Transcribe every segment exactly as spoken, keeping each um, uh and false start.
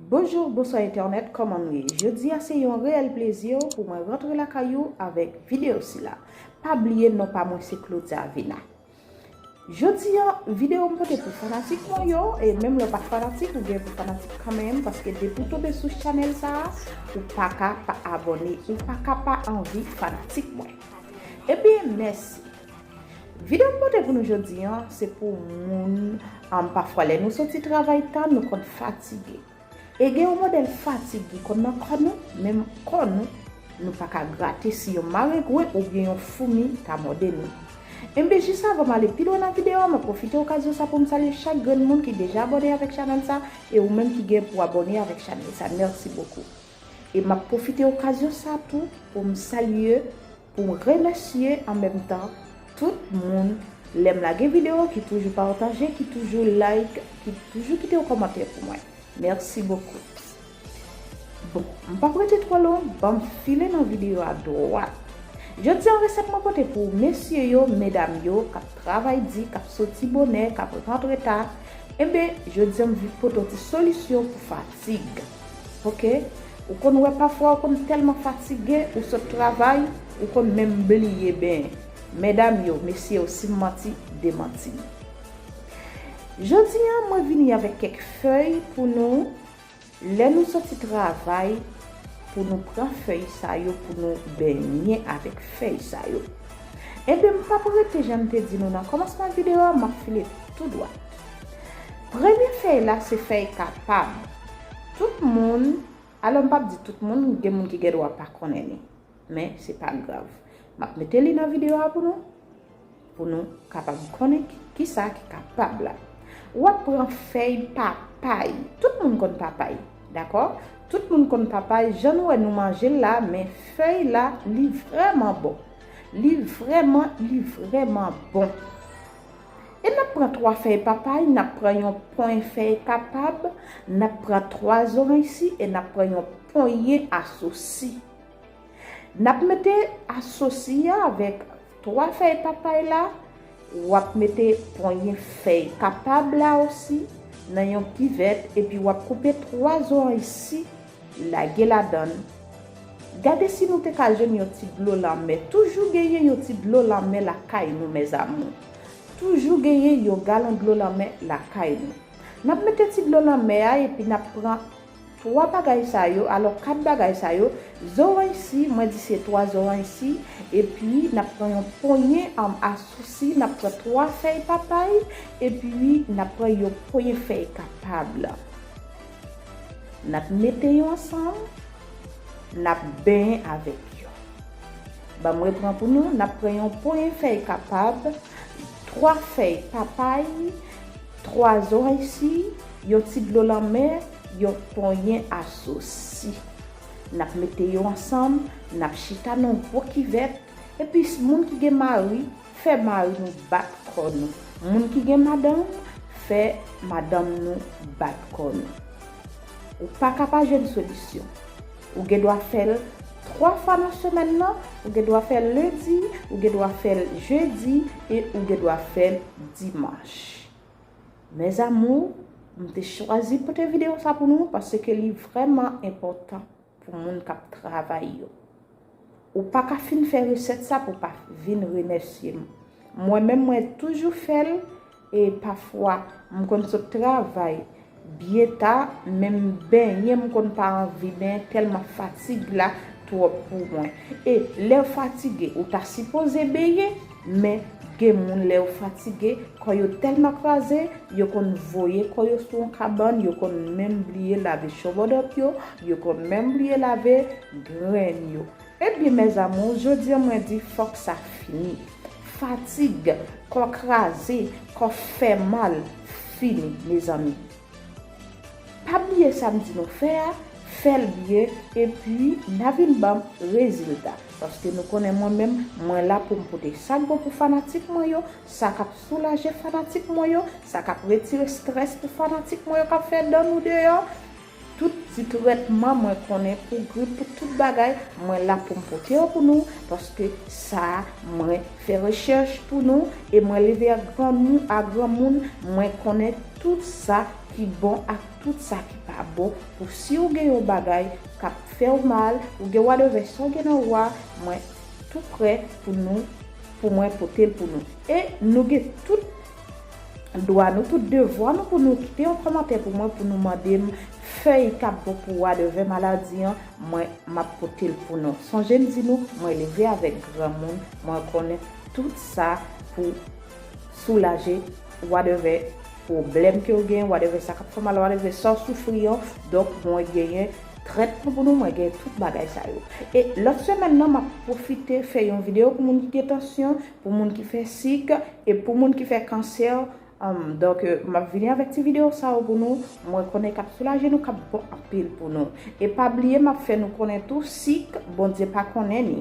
Bonjou, bonswa entènèt, kòman nou ye? Jodi a se yon reyèl plezi pou mwen rantre lakay ou avèk videyo sila. Pa bliye non pa mwen se Claudia Vena. Jodi a, videyo m pote pou fanatik mwen yo, e menm lè w pa t fanatik, ou gen pou fanatik kanmenm, paske depi w tonbe sou chanèl sa a, ou pa ka pa abòne, ou pa ka pa anvi fanatik mwen. Ebyen, mèsi. Videyo m pote pou nou jodi a, se pou moun, um, pafwa lè nou soti travay ta, nou konn fatige. E gen yon modèl fatig ki konn nan kò nou, menm kò nou, nou pa ka grate si yon marengwen oubyen yon foumi ta mòde nou. Enben, jis avan m ale pi lwen nan videyo a, m ap pwofite okazyon sa pou m salye chak grenn moun ki deja abòne avèk chanèl sa, e ou menm ki gen pou abòne avèk chanèl sa, mèsi bokou. E m ap pwofite okazyon sa tou pou m salye, pou m remèsye an menm tan tout moun, lè m lage videyo, ki toujou pataje, ki toujou like, ki toujou kite yon kòmantè pou mwen. Mèsi bokou. Bon, m p ap rete twò long, ban m file nan videyo a dwat. Jodi a, resèt mwen pote pou mesye yo, medam yo, k ap travay di, k ap soti bonè, k ap rantre ta. Enben, jodi a, m vin pote yon ti solisyon pou fatig. Oke? Ou konn wè pafwa ou konn tèlman fatige, ou sot travay, ou konn menm bliye benyen. Medam yo, mesye yo, si m manti, demanti m. Jodi a, mwen vini avèk kèk fèy pou nou, lè nou soti travay, pou nou pran fèy sa yo, pou nou benyen avèk fèy sa yo. Enben, m p ap rete jan m te di nou nan kòmansman videyo a, m ap file tou dwat. Premye fèy la, se fèy kapab. Tout moun, alò m p ap di tout moun, gen moun ki gen dwa pa konnen li. Men, se pa grav. M ap mete li nan videyo a pou nou, pou nou kapab konnen ki, kisa ki kapab la. W ap pran fèy papay. Tout moun konn papay, dakò? Tout moun konn papay, jan nou wè nou manje l la, men fèy la, li vrèman bon. Li vrèman, li vrèman bon. E n ap pran twa fèy papay, n ap pran yon ponyen fèy kapab, n ap pran twa zoranj si e n ap pran yon ponyen asosi. N ap mete asosi a avèk twa fèy papay la, w ap mete ponyen fèy kapab la osi nan yon kivèt, epi w ap koupe twa zoranj si, lage ladan l. Gade si nou te ka jwenn yon ti dlo lanmè. Toujou genyen yon ti dlo lanmè lakay nou, mes amours. Toujou genyen yon galon dlo lanmè lakay nou. N ap mete ti dlo lanmè a, epi n ap pran twa bagay sa yo, alò kat bagay sa yo, zoranj si, mwen di se twa zoranj si, epi n ap pran yon ponyen, um, asosi, n ap pran twa fèy papay, epi n ap pran yon ponyen fèy kapab la. N ap mete yo ansanm, n ap benyen avèk yo. Ban m repran pou nou, n ap pran yon ponyen fèy kapab, twa fèy papay, twa zoranj si, yon ti dlo lanmè, yon ponyen asosi. N ap mete yo ansanm, n ap chita nan yon gwo kivèt, epi s-, moun ki gen mari, fè mari nou bat kò nou. Moun ki gen madanm, fè madanm nou bat kò nou. Ou pa ka pa jwenn solisyon. Ou gen dwa fè l twa fwa nan semèn nan, ou gen dwa fè l lendi, ou gen dwa fè l jedi, e ou gen dwa fè l dimanch. Mes amours, m te chwazi pote videyo sa pou nou paske li vrèman enpòtan pou moun k ap travay yo. Ou pa ka fin fè resèt sa pou pa vin remèsye m. Mwen menm, mwen toujou fè l, e pafwa, m konn sot travay byen ta, men m benyen, m konn pa anvi benyen tèlman fatig la twòp pou mwen. E lè w fatige, ou ta sipoze benyen, men gen moun lè yo fatige, kò yo tèlman kraze, yo konn voye kò yo sou yon kabann, yo konn menm bliye lave chobodòp yo, yo konn menm bliye lave grenn yo. Ebyen, mes amours, jodi a mwen di fòk sa fini. Fatig, kò kraze, kò fè mal, fini, mezanmi. Pa bliye sa m di nou fè a, fè l byen, epi n a vin ban m rezilta. Paske nou konnen mwen menm, mwen la pou m pote sa k bon pou fanatik mwen yo, sa k ap soulaje fanatik mwen yo, sa k ap retire estrès pou fanatik mwen yo k ap fè dan nou deyò. Tout ti tretman mwen konnen pou grip, pou tout bagay, mwen la pou m pote yo pou nou, paske sa mwen fè rechèch pou nou, e mwen leve ak granmoun, ak granmoun, mwen konnen tout sa ki bon ak tout sa ki pa bon, pou si w gen yon bagay k ap fè w mal, ou gen wadèvè sa w gen nan ou a, mwen tou prè pou nou, pou mwen pote l pou nou. E nou gen tout dwa nou, tout devwa nou pou nou kite yon kòmantè pou mwen, pou nou mande m fèy k ap bon pou wadèvè maladi an, mwen m ap pote l pou nou. Sonje m di nou, mwen leve avèk granmoun, mwen konnen tout sa pou soulaje wadèvè pwoblèm ke w gen, wadèvè sa k ap fè mal, wadèvè sa w soufri an. Donk, mwen genyen tretman pou nou, mwen genyen tout bagay sa yo. E lòt semèn nan, m ap pwofite fè yon videyo pou moun ki gen tansyon, pou moun ki fè sik, e pou moun ki fè kansè. Um, donk, euh, m ap vini avèk ti videyo sa yo pou nou. Mwen konnen k ap soulaje nou, k ap bon anpil pou nou. E pa bliye, m ap fè nou konnen tou, sik, Bondye pa konnen ni.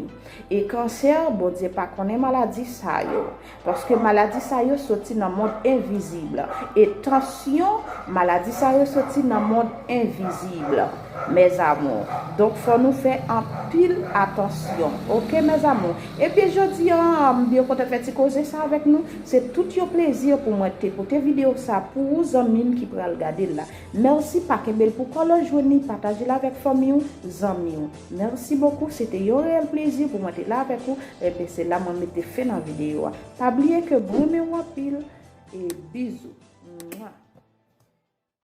E kansè, Bondye pa konnen maladi sa yo. Paske maladi sa yo soti nan mond envizib. E tansyon, maladi sa yo soti nan mond envizib, mes amours. Donk, fò nou fè anpil atansyon. Oke, mes amours? Ebyen, jodi a, m byen kontan fè ti koze sa avèk nou. Se tout yon plezi pou mwen te pote videyo sa pou ou, zanmi m ki pral gade l la. Mèsi, pa kenbe l pou kò w, lè w jwenn li, pataje l avèk fanmi w, zanmi w. Mèsi bokou, se te yon reyèl plezi pou mwen te la avèk ou. Ebyen, se la mwen mete fen nan videyo a. Pa bliye ke m renmen w anpil, e bizou. Mwa.